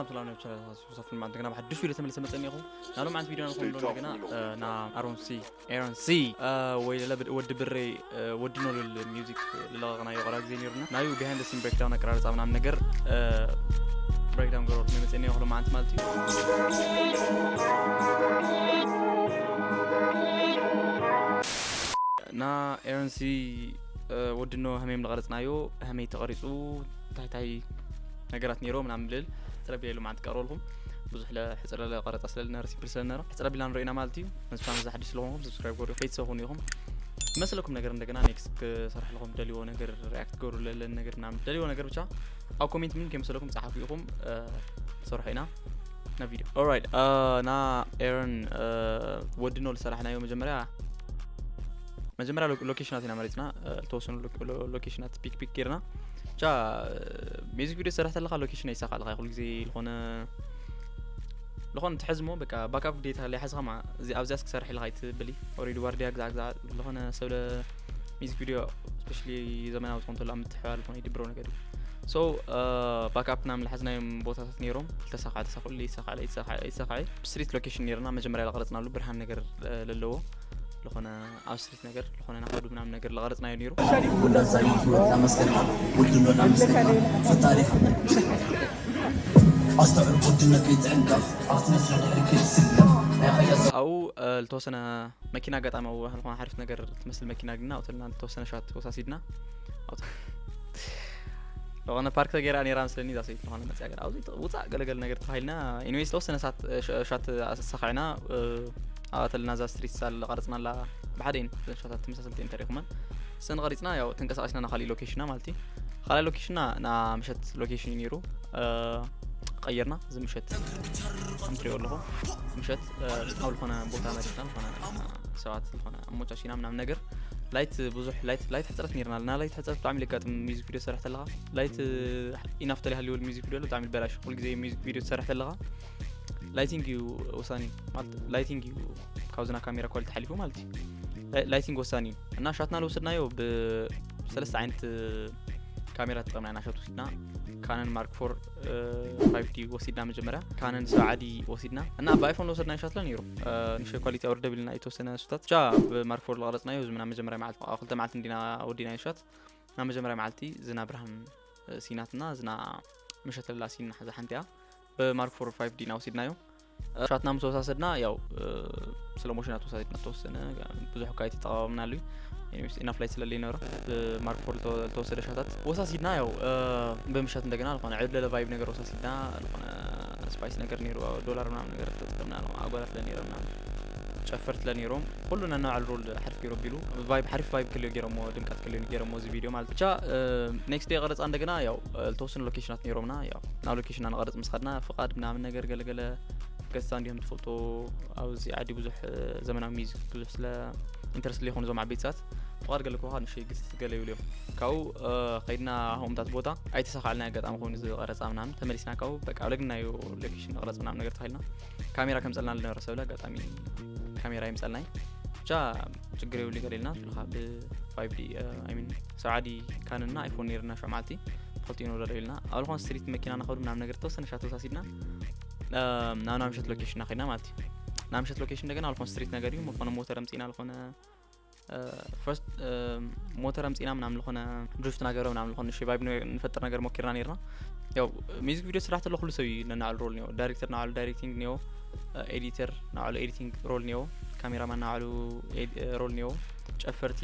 ሰላም ነብ ቻናል ሱሳፍ ልማ እንደገና ብሓድሽ ቪዲዮ ተመልሰ መጸኒ ኢኹም። ናብ ሎማዓንቲ ቪዲዮ ንኾን እንደገና ና ኣሮን ሲ ኤሮን ሲ ወይ ለለ ወዲ ብሬ ወዲ ኖ ልል ሚውዚክ ልለቐቕናዮ ቀራ ግዜ ነይሩና። ናዩ ቢሃይንድ ሲን ብሬክዳውን ኣቀራርጻ ምናምን ነገር ብሬክዳውን ገሮ መመጸኒ ኢኹ ሎማዓንቲ ማለት እዩ። ና ኤሮን ሲ ወድኖ ህሜም ልቐረጽናዮ፣ ህሜይ ተቐሪጹ ታይታይ ነገራት ነይሮ ምናምን ልል ሕጽረ ቢለሉ ማዓት ቀርበልኩም። ብዙሕ ለሕጽረ ለቀረጻ ስለልነበረ ሲምፕል ስለልነበረ ሕጽረ ቢላ ንርእና ማለት እዩ። መስፋን ዝሓድሽ ስለኾንኩም ሰብስክራይብ ገሩ ቤተሰብ ኹኑ ኢኹም። መስለኩም ነገር እንደገና ኔክስት ክሰርሕ ለኹም ደልዎ ነገር ሪያክት ገሩ ለለን ነገር ምናምን ደልዎ ነገር ብቻ ኣብ ኮሜንት ምን ከመሰለኩም ጸሓፉ ኢኹም። ሰርሑ ኢና ና ቪዲዮ ኦራይት። ና ኤረን ወድኖ ዝሰራሕናዮ መጀመርያ መጀመርያ ሎኬሽናት ኢና መሪፅና። ዝተወሰኑ ሎኬሽናት ፒክ ፒክ ጌርና ብቻ። ሚዚክ ቪዲዮ ዝሰርሕ ተለካ ሎኬሽን ኣይሳኻልካ ኩሉ ግዜ ዝኾነ ዝኾነ ትሕዝሞ በቃ ባካፕ ግዴታ ለይሓዝኻ ማ ኣብዚኣስ ክሰርሕ ኢልካ ኣይትብል። ኦሬዲ ዋርድያ ግዛዕ ግዛዕ ዝኾነ ሰብ ሚዚክ ቪዲዮ ስፔሻሊ ዘመናዊ ዝኾን ተሎ ኣብ ምትሕባር ዝኾነ ይድብሮ ነገር እዩ። ሶ ባካፕ ናም ልሓዝናዮም ቦታታት ነይሮም። ተሳኻ ተሳኽሉ ይሳኻ ይሳኻ ይሳኻ ስትሪት ሎኬሽን ነይርና መጀመርያ ለቐረፅናሉ ብርሃን ነገር ለለዎ ዝኾነ ኣብ ስትሪት ነገር ዝኾነ ናኸዱ ምናምን ነገር ለቐረፅናዮ ነይሩ። ኣብኡ ዝተወሰነ መኪና ኣጋጣሚ ኣብኡ ዝኾነ ሓሪፍ ነገር ትመስል መኪና ግና ኣብተልና ዝተወሰነ ሻት ወሳሲድና ዝኾነ ፓርክ ተገይራ ነይራ መስለኒ እዛ ሰይቲ ዝኾነ መፅያ ገር ኣብዚ ውፃእ ገለገለ ነገር ተባሂልና ኢንዌይ ዝተወሰነ ሳት ሻት ኣሰኻዕና ኣብተልና እዛ ስትሪት ሳል ቀረፅናላ ብሓደ ሻታት ተመሳሰልቲ እንተሪኹመን ስን ቀሪፅና ያው ተንቀሳቀስና ና ካሊእ ሎኬሽና ማለት እዩ። ካልኣይ ሎኬሽና ና ምሸት ሎኬሽን እዩ ነይሩ። ቀይርና እዚ ምሸት ከም ትሪኦ ኣለኹ ምሸት ኣብ ዝኾነ ቦታ መሪፅና ዝኾነ ሰባት ዝኾነ ኣሞቻሺና ምናምን ነገር ላይት ብዙሕ ላይት ላይት ሕፅረት ነይርና ኣለና። ላይት ሕፅረት ብጣዕሚ ለጋጥም ሚዚክ ቪዲዮ ትሰርሕ ተለኻ ላይት ኢናፍ ተለይ ሃልዩ ሚዚክ ቪዲዮ ኣሎ ብጣዕሚ ልበላሽ ኩሉ ግዜ ሚዚክ ቪዲዮ ትሰርሕ ተለኻ ላይቲንግ እዩ ወሳኒ ማለት ላይቲንግ እዩ። ካብዚ ና ካሜራ ኳሊቲ ሓሊፉ ማለት እዩ። ላይቲንግ ወሳኒ እዩ እና ሻትና ልወሰድናዮ ብሰለስተ ዓይነት ካሜራ ተጠቅምና ኢና ሻት ወሲድና። ካነን ማርክ ፎር ፋይቭ ዲ ወሲድና መጀመርያ ካነን ሰብዓ ዲ ወሲድና እና ብኣይፎን ወሰድናዮ ሻት ለ ነይሩ። ንሸ ኳሊቲ ኣውርደ ቢልና የተወሰነ ሱታት ብቻ ብማርክ ፎር ለቀረፅናዮ ዝምና መጀመርያ መዓልቲ ክልተ መዓልቲ እንዲና ወዲና ሻት እና መጀመርያ መዓልቲ ዝና ብርሃን ሲናትና ዝና ምሸት ለላ ሲን ሓዛ ሓንቲ እያ። ብማርክ ፎር ፋይቭ ዲና ወሲድናዮ። ሻትና ምስ ወሳሰድና ያው ስለ ሞሽናት ወሳሲድና ተወሰነ ብዙሕ እኳ ኣይተጠቃቀምናሉ። ኢናፍ ላይት ስለለይ ነበረ ብማርክ ፎር ዝተወሰደ ሻታት ወሳሲድና ያው ብምሸት እንደገና ዝኾነ ዕብለለ ቫይብ ነገር ወሳሲድና ዝኾነ ስፓይስ ነገር ነይሩ ዶላር ምናምን ነገር ተጠቀምና ኣለኹ ኣጓላት ለነይረ ምናምን ጨፈርት ለነይሮም ኩሉ ነናባዕሉ ሮል ሓሪፍ ገይሩ ኣቢሉ ቫይብ ሓሪፍ ቫይብ ክልዮ ገይሮሞ ድምቀት ክልዮ ገይሮሞ እዚ ቪድዮ ማለት ብቻ። ኔክስት ዴይ ቀረፃ እንደገና ያው ዝተወሰኑ ሎኬሽናት ነይሮምና ያው ናብ ሎኬሽና ንቐረፅ ምስ ኸድና ፍቓድ ምናምን ነገር ገለገለ ገዝታ እንዲሆም ትፈልጦ ኣብዚ ዓዲ ብዙሕ ዘመናዊ ሚዚክ ብዙሕ ስለ ኢንተረስት ለይኮኑ እዞም ዓበይቲ ሰባት ፍቓድ ገለ ከውካ ንሽ ግስት ገለ ይብሉ እዮም። ካብኡ ከይድና ከምታት ቦታ ኣይተሳኻዕልና ኣጋጣሚ ኮይኑ ዝቐረፃ ምናምን ተመሊስና ካብኡ በቃ ለግናዮ ሎኬሽን ንቕረፅ ምናምን ነገር ተባሂልና ካሜራ ከምፀልና ዝነበረ ሰብለ ኣጋጣሚ ካሜራ ይምፀልናይ ብቻ ችግር የብሉ ገለ ኢልና ትልካ ብ ፋይቭ ዲ ሚን ሰብዓ ዲ ካንና ኣይፎን ነይርና ሸው መዓልቲ ክልቲኡ ንወረዶ ኢልና ኣብ ዝኾነ ስትሪት መኪና ናኸዱ ምናምን ነገር ተወሰነ ሻት ወሳሲድና ናብ ናብ ምሸት ሎኬሽን ናኸድና ማለት እዩ። ናብ ምሸት ሎኬሽን እንደገና ኣብ ዝኾነ ስትሪት ነገር እዩ ዝኾነ ሞተር ኣምፂና ዝኾነ ፈርስት ሞተር ኣምፂና ምናምን ዝኾነ ድሪፍት ናገረ ምናምን ዝኾነ ሽ ቫይብ ንፈጥር ነገር ሞኪርና ነርና። ያው ሚዚክ ቪዲዮ ስራሕ ተሎ ኩሉ ሰብ እዩ ነናዕሉ ሮል ኒዮ ዳይሬክተር ናዕሉ ዳይሬክቲንግ ኒዮ ኤዲተር ናዕሉ ኤዲቲንግ ሮል ኒዮ ካሜራማን ናዕሉ ሮል ኒዮ ጨፈርቲ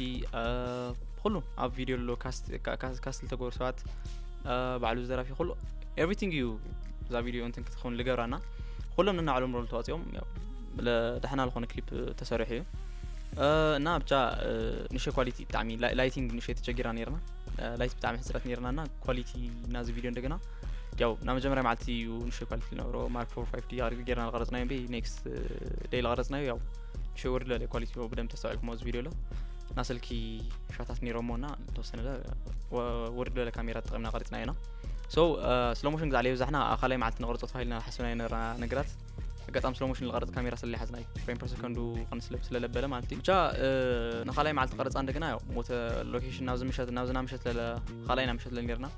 ኩሉ ኣብ ቪዲዮ ኣሎ ካስት ልተገበሩ ሰባት ባዕሉ ዘራፊ ኩሉ ኤቭሪቲንግ እዩ። እዛ ቪዲዮ እንትን ክትኸውን ልገብራና ኩሎም ነናዕሎም ሮል ተዋፂኦም ደሕና ዝኾነ ክሊፕ ተሰሪሑ እዩ። እና ብቻ ንሸ ኳሊቲ ብጣዕሚ ላይቲንግ ንሸ ተቸጊራ ነርና ላይት ብጣዕሚ ሕፅረት ነርና እና ኳሊቲ ናዚ ቪዲዮ እንደገና ያው ናብ መጀመርያ መዓልቲ እዩ ንሸ ኳሊቲ ዝነበሮ ማርክ ፎር ፋይቭ ዲ ኣሪጉ ጌርና ዝቀረፅናዮ እምበይ ኔክስት ደይ ዝቀረፅናዮ ያው ንሸ ወርድ ለለ ኳሊቲ ብደም ተስተውዕልኩሞ እዚ ቪዲዮ ኣሎ እና ስልኪ ሻታት ነይሮሞ እና ተወሰነ ወርድ ለለ ካሜራ ተጠቀምና ቀሪፅና ኢና። ሶ ስሎ ሞሽን ግዛዕ ለየብዛሕና ካልኣይ መዓልቲ ንቀርፆ ተባሂልና ሓስብና የነራ ነገራት ኣጋጣሚ ስሎ ሞሽን ዝቐረፅ ካሜራ ስለለይ ሓዝናይ ፍሬም ፐር ሰከንዱ ስለለበለ ማለት እዩ ብቻ ንካልኣይ መዓልቲ ቀረፃ እንደገና ያው ሞተ ሎኬሽን ናብዚ ምሸት ናብዝና ምሸት ለለ ካልኣይና ምሸት ለለ ነርና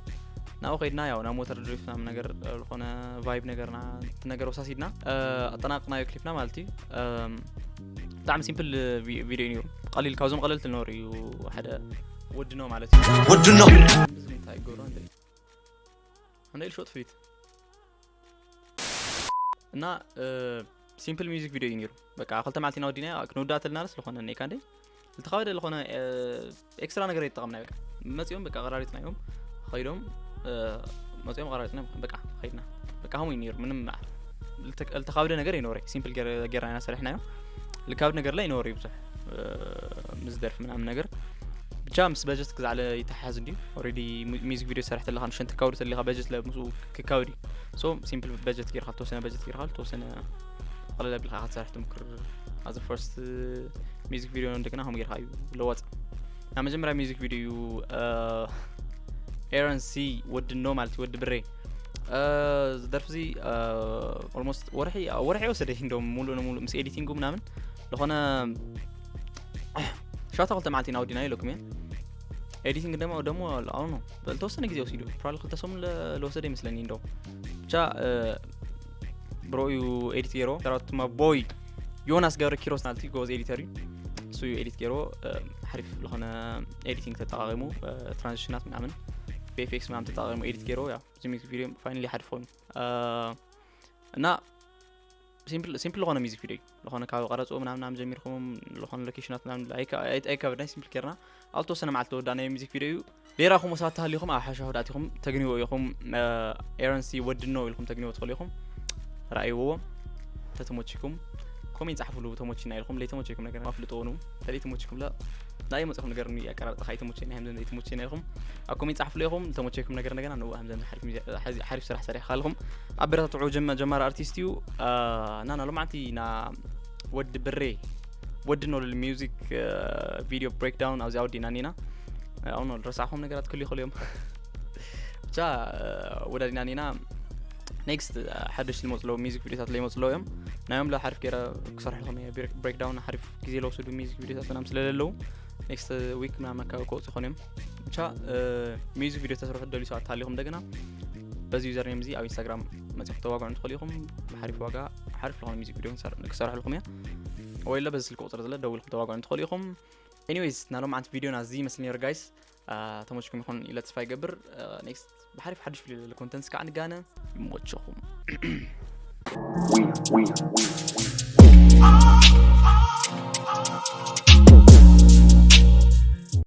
ናብኡ ከይድና ያው ናብ ሞተር ድሪፍት ምናምን ነገር ዝኾነ ቫይብ ነገርና እቲ ነገር ወሳሲድና ኣጠናቅናዮ ክሊፕና ማለት እዩ። ብጣዕሚ ሲምፕል ቪዲዮ እዩ ነይሩ። ቀሊል ካብዞም ቀለልቲ ዝነበሩ እዩ። ሓደ ወዲ ነው ማለት እዩ። ወዲ ነው። ብዙ እንታይ ይገብሮ እንደ እንደ ኢሉ ሾት ፍሊት እና ሲምፕል ሚውዚክ ቪዲዮ እዩ ነይሩ። በቃ ክልተ መዓልቲ ኢና ወዲና ክንውዳእ ተልና ስለኾነ እኔ ካንዴ ዝተኻበደ ዝኾነ ኤክስትራ ነገር የተጠቀምና በቃ መጺኦም በቃ ቀራሪጽናዮም ኸይዶም መጺኦም ቀራሪጽና በቃ ኸይድና በቃ ሀሙ ነይሩ። ምንም ዝተካብደ ነገር ይኖረ ሲምፕል ጌርና ኢና ሰሪሕናዮ። ልካብድ ነገር ላይ ይኖረ ብዙሕ ምስ ደርፊ ምናምን ነገር ብቻ ምስ በጀት ክዛዕለ ይተሓዝ እንዲ ኦሬዲ ሚዚክ ቪዲዮ ሰራሕ ተለካ ንሸን ትካውድ ተለካ በጀት ለምሱ ክካውድ ሶ ሲምፕል በጀት ጌርካ ተወሰነ በጀት ጌርካ ተወሰነ ቀለል ኣቢልካ ክትሰርሕ ትምክር። ኣዚ ፈርስት ሚዚክ ቪዲዮ እንደገና ከም ጌርካ እዩ ለዋጥ። ናብ መጀመርያ ሚዚክ ቪዲዮ እዩ ኤረን ሲ ወዲ ኖ ማለት እዩ ወዲ ብሬ ዝደርፍ እዚ ኦልሞስት ወርሒ ወርሒ ወሰደ እንደውም ሙሉ ንሙሉ ምስ ኤዲቲንጉ ምናምን ዝኾነ ሻታ ክልተ መዓልቲ ኢና ወዲና ኢለኩም እየ። ኤዲቲንግ ደሞ ደሞ ኣሁ ነው በልተወሰነ ግዜ ወሲዱ ፕራል ክልተ ሰሙን ለወሰደ ይመስለኒ እንደው ብቻ ብሮ እዩ ኤዲት ገይሮ ራትማ ቦይ ዮናስ ገብረ ኪሮስ ናልቲ ጎበዝ ኤዲተር እዩ። እሱ እዩ ኤዲት ገይሮ ሓሪፍ ዝኾነ ኤዲቲንግ ተጠቃቂሙ ትራንዚሽናት ምናምን ብኤፌክስ ምናምን ተጠቃቂሙ ኤዲት ገይሮ ያ እዚ ሚዚክ ቪዲዮ ፋይናሊ ሓድፎ እዩ እና ሲምፕል ዝኾነ ሚዚክ ቪዲዮ ዝኾነ ካብ ቀረፅኡ ምናምን ምናምን ጀሚርኩም ዝኾነ ሎኬሽናት ምናምን ኣይከብድናይ ሲምፕል ጌርና ኣብ ተወሰነ መዓልቲ ተወዳእናዮ ሚዚክ ቪዲዮ እዩ። ሌራ ኹም ሰባት ተሃሊኹም ኣብ ሓሻ ወዳእቲኹም ተግንዎ ኢኹም ኤረንሲ ወድኖ ኢልኩም ተግንዎ ትኽእሉ ኢኹም። ረኣይዎ ተተሞችኩም ኮሜንት ጻሕፉሉ ተሞችና ኢልኩም ለይተሞችኩም ነገር ኣፍልጥዎ ነው ተለይ ተሞችኩም ላ ናይ መጽኹም ነገር ነው ያቀራርጥ ኻይ ተሞችና ይህም ዘይ ተሞችና ኢልኩም ኣብ ኮሜንት ጻሕፉሉ ኢኹም ተሞችኩም ነገር እንደገና ነው ኣህም ዘን ሓሪፍ ስራሕ ሰሪሕ ካልኹም ኣበረታትዑ ጀማሪ ኣርቲስት እዩ። እና ና ሎማዓንቲ ና ወዲ ብሬ ወዲ ኖልል ሚውዚክ ቪዲዮ ብሬክዳውን ኣብዚ ኣውዲና ኒና ኣሁን ረሳዕኹም ነገራት ክሉ ይኽእሉ እዮም። ብቻ ወዳዲና ኒና ኔክስት ሓደሽቲ ዝመፅለዉ ሚዚክ ቪዲዮታት ለይመፅለዉ እዮም ናዮም ለሓሪፍ ገይረ ክሰርሕልኹም እየ ብሬክዳውን ሓሪፍ ግዜ ለወሰዱ ሚዚክ ቪዲዮታት ምናም ስለለለዉ ኔክስት ዊክ ምናምን ኣካባቢ ክወፁ ይኾኑ እዮም። ብቻ ሚዚክ ቪዲዮ ተሰርሑ ደልዩ ሰባት ተሃሊኹም እንደገና በዚ ዩዘርኔም እዚ ኣብ ኢንስታግራም መፂኹም ተዋግዑ እንትኽእሉ ኢኹም ብሓሪፍ ዋጋ ሓሪፍ ዝኾነ ሚዚክ ቪዲዮ ክሰርሕልኩም እየ። ወይ ለ በዚ ስልክ ቁፅሪ ዝለ ደውልኩም ተዋግዑ እንትኽእሉ ኢኹም። ኤኒዌይስ ናሎም ዓንት ቪዲዮና እዚ ይመስል ነይሩ ጋይስ። ተመችኩም ይኹን ኢለ ተስፋ ይገብር። ኔክስት ብሓሪፍ ሓድሽ ፍልይ ለለ ኮንተንት ስካዕ ንጋነ ይመችኹም።